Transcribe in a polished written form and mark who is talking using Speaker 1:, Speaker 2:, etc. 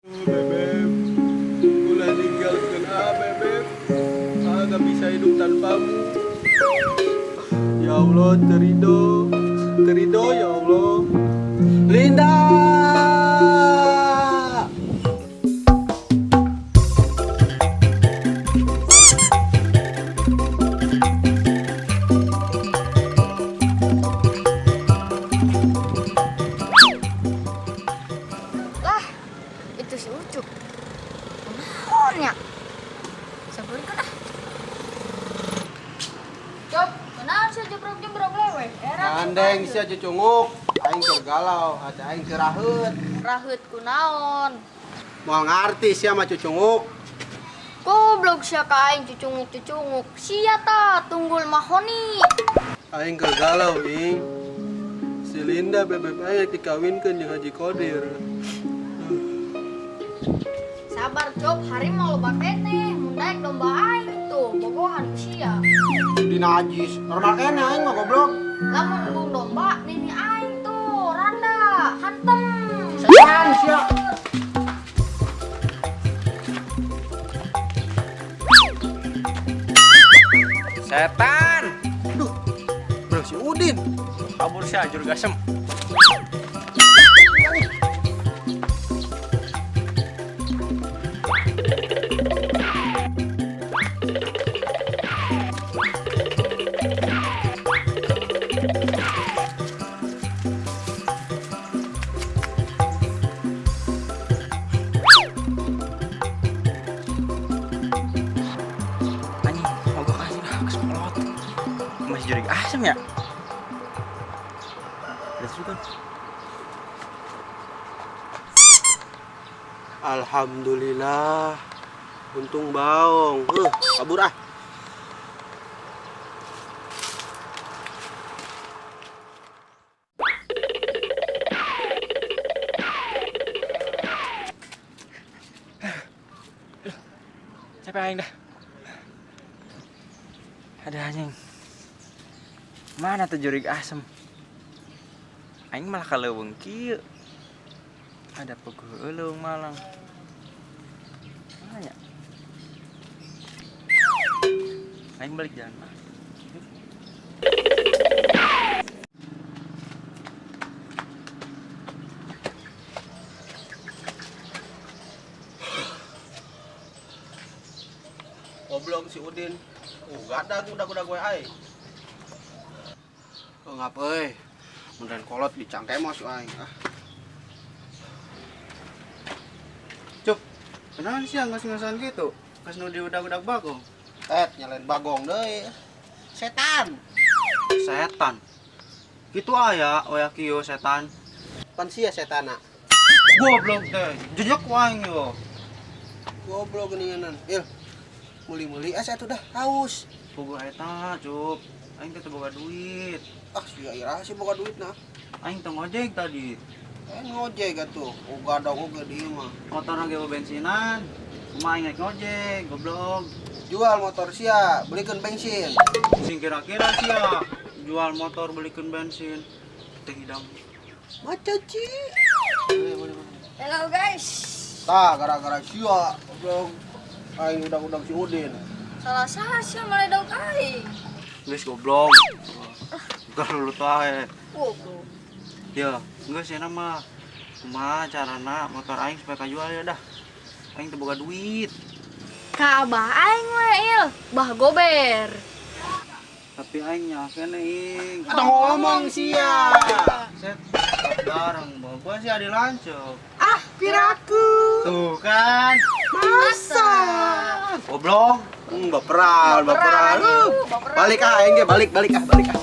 Speaker 1: Bebeb, ulah ninggalkeun ah, Bebeb. Ah, gak bisa hidup tanpamu. Ya Allah, terido. Terido ya Allah. Linda!
Speaker 2: Lah, itu si Ucup. Kunaon ya? Sabarkeun ah. Cop, kunaon sia jebrok-jebrok lewe? Era
Speaker 1: Gandeng sia cucunguk, aing keur galau, hati aing keur raheut.
Speaker 2: Raheut kunaon?
Speaker 1: Moal ngarti sia mah cucunguk.
Speaker 2: Goblok sia ka aing cucunguk-cucunguk. Sia ta tunggul mahoni.
Speaker 1: Aing keur galau, ing. Si Linda bebeb aing dikawinkeun jeung Haji Kodir.
Speaker 2: Sabar, Cop, hari mau loba keneh, mun daek domba aing tuh, bogohan ku sia.
Speaker 1: Di najis, normal keneh aing mah goblok.
Speaker 2: Lamun embung domba, nini aing tuh, randa, hantem.
Speaker 1: Setan sia.
Speaker 3: Setan.
Speaker 1: Aduh, bro si Udin.
Speaker 3: Kabur sih ajur gasem. Anjing, mogok anjing ah, kesemprot. Masih jurig asem ya? Ada seru kan?
Speaker 1: Alhamdulillah. Untung baong. Kabur ah.
Speaker 3: Capek aing dah. Ada anjing. Mana tuh jurig asem? Aing malah kaleuweung kieu. Ada peguh euleuh malang. Mana ya? Aing balik jalan mah.
Speaker 1: Goblok si Udin. Gadag udah gue aing. Oh, ngapa euy? Mundan kolot dicangkemos aing ah.
Speaker 4: Cuk, kenapa sih ngas-ngasan gitu? Kas nu diudag-udag bagong.
Speaker 1: Nyalain bagong deui. Setan.
Speaker 4: Setan. Gitu aya oya kieu setan.
Speaker 1: Pan sia setana.
Speaker 4: Goblok teh, jejak ku aing yo.
Speaker 1: Goblok geuninganan. Il. Muli-muli asa atuh dah haus.
Speaker 4: Boga eta, Cuk. Aing teh teu boga duit.
Speaker 1: Ah, sia iraha sih boga duit nah.
Speaker 4: Aing teu ngojek tadi.
Speaker 1: Ngojek atuh. Ugadang oge di ieu mah.
Speaker 4: Motorna ge bensinan. Kumaha aing naik ngojek, goblok.
Speaker 1: Jual motor sia, belikeun bensin.
Speaker 4: Sing kira-kira sia jual motor belikeun bensin. Teh hidang.
Speaker 1: Maca ci.
Speaker 2: Hello guys.
Speaker 1: Tah, gara-gara sia, goblok. Aing udag-udag si Udin.
Speaker 2: Salah saha sia maledog aing.
Speaker 4: Geus goblok. Geus lu ae.
Speaker 2: Goblok.
Speaker 4: Ya, geus cenah mah. Kumaha carana motor aing supaya kajual ya dah. Aing teu boga duit.
Speaker 2: Ka abah aing we il, bah gober.
Speaker 4: Tapi aing nyakeun ing.
Speaker 1: Atau ngomong sia.
Speaker 4: Set bareng bawa sih adi lanceuk.
Speaker 1: Ah, piraku.
Speaker 4: Tuh kan.
Speaker 1: Masa.
Speaker 4: Goblok.
Speaker 1: Baperan, baperan.
Speaker 2: Baperan.
Speaker 1: Balik ah aing ge, balik, balik ah, balik ah.